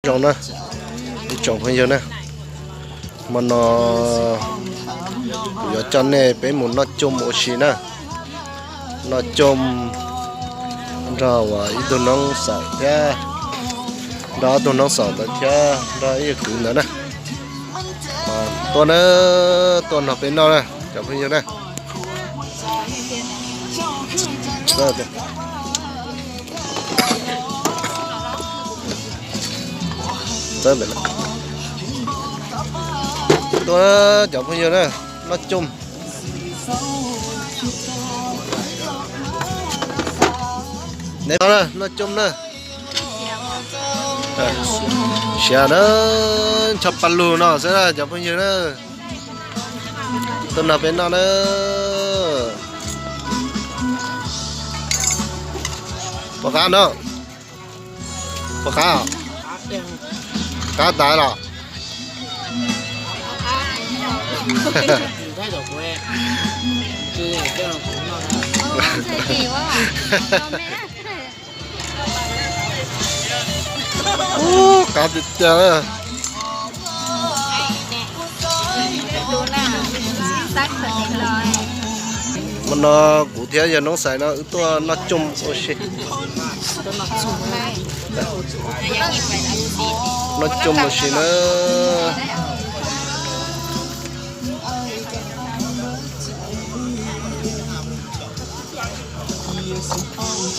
Zoo na, ib tsoom phooj ywg na, hmo no kuv yuav coj nej peb mus noj cooj ua si na. Noj cooj nrog uas ib tug noob xaum thiab, nrog ob tug noob xaum ntawd thiab nrog ib yawg kwv ntawd na. Tuaj na, tuaj nrog peb noj na cov phooj ywg na. Tuaj cov phooj ywg na, noj cooj. Neb noj cooj na. Siav na, ncho pa lug no xwb na cov phooj ywg na. Tuaj nrog peb noj na. Puas qab no? Puas qab? Qab tas los? Ub, qab tiag tiag. Hmo no kuv thiab yawg noob xais no wb tuaj noj cooj ua si. Noj cooj ua si na.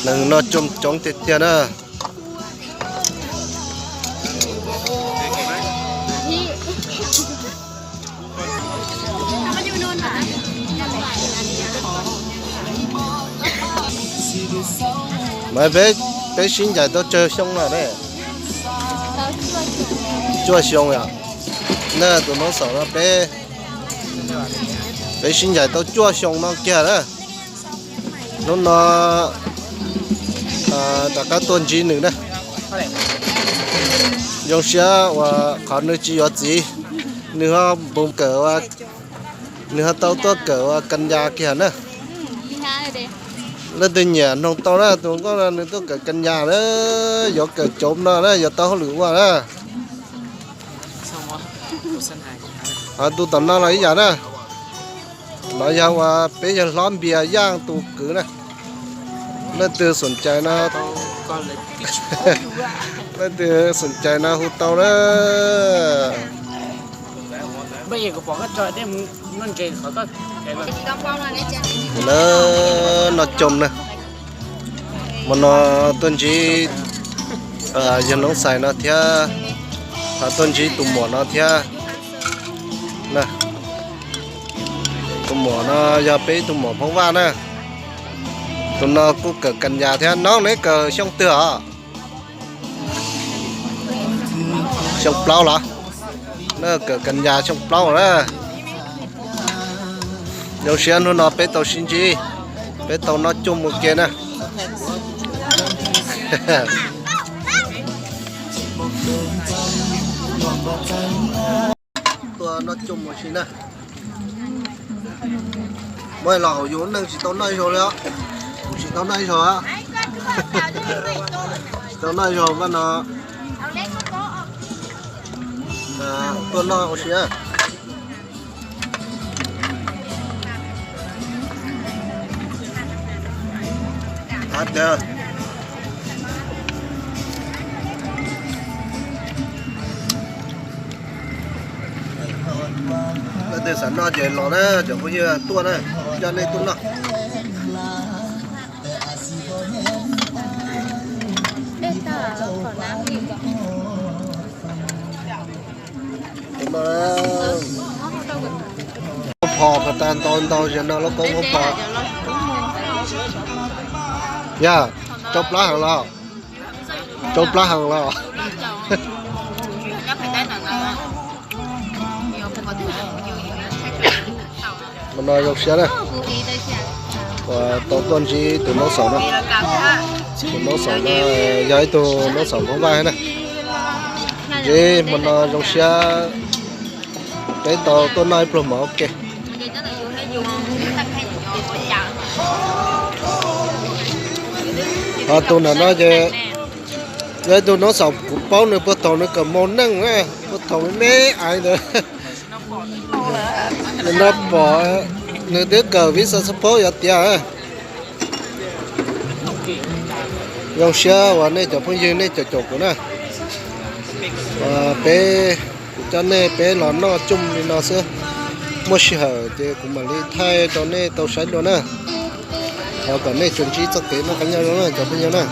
Neeg noj cooj coob tiag tiag na. Mas peb, peb sib ncaim tau tsawg xyoo lawm ne? Cuaj xyoo yom. Na tus noob xaum no peb, peb sib ncaim tau cuaj xyoo no kiag na. Hnub no rov qab tuaj ntsib nws na. Zoo siab uas qhov nws tsis yuav txiv, nws ho mus kawm, nws ho tau tuaj kawm ua Kas Nyas kiag na. Leej twg nyiam noog tau na, tus nkauj no nws tuaj kawm Kas Nyas na, yuav kawm cov no na, yuav tau hauj lwm ua na. Ho tus tom no los ib yam na. No yog uas peb yawg hlob Npias Yaj tus kwv na. Leej twg xom cai no, leej twg xom cai no hu tau na. Lawv noj cooj na. Hmo no tuaj ntsib yawg noob xais no thiab, ho tuaj ntsib tus muam no thiab. Tus muam no yog peb tus muam Hmoob Vaj na. Tus no kuj kawm Kas Nyas thiab. Noob, neb kawm xyoo twg os? Xyoo plaub los? Neb kawm Kas Nyas xyoo plaub na. Zoo siab hnub no peb tau sib ntsib, peb tau noj cooj mus ke na. Tuaj noj cooj mus si na. Muab los hauv yus lub neej tsis tau noj ib zaug li os. Kuv tsis tau noj ib zaug, tsis tau noj ib zaug mas no tuaj noj ua si na. Leej twg xav noj ces los na, cov phooj ywg tuaj na, coj nej tuaj noj. Phom kom tas ntau ntau zem no lub koob muab phom. Yog, tsau plab heev los? Tsau plab heev los? Mas no zoo siab na, uas tau tuaj ntsib tus noob xaum no. Tus noob xaum no yog ib tug noob xaum Hmoob Vaj na. Ntsib mas no zoo siab, peb tau tuaj noj ib pluag mov ua ke. Ho tus ntawm no ces Ib tug no xav kuv paub nws puag thaum nws kawm mos neej na, puag thaum me me ntawd. Nws no pom nws twb kawm vib xa xab phob yuav tiav. Zoo siab uas nej cov phooj ywg nej caum caum kuv na. Peb, kuv coj nej peb los noj coj li no xwb. Muaj sij hawm ces kuv mam li thaij rau nej tau saib dua na. Thov kom nej tsuas ntsib txoj kev noj qab nyob zoo na cov phooj ywg na.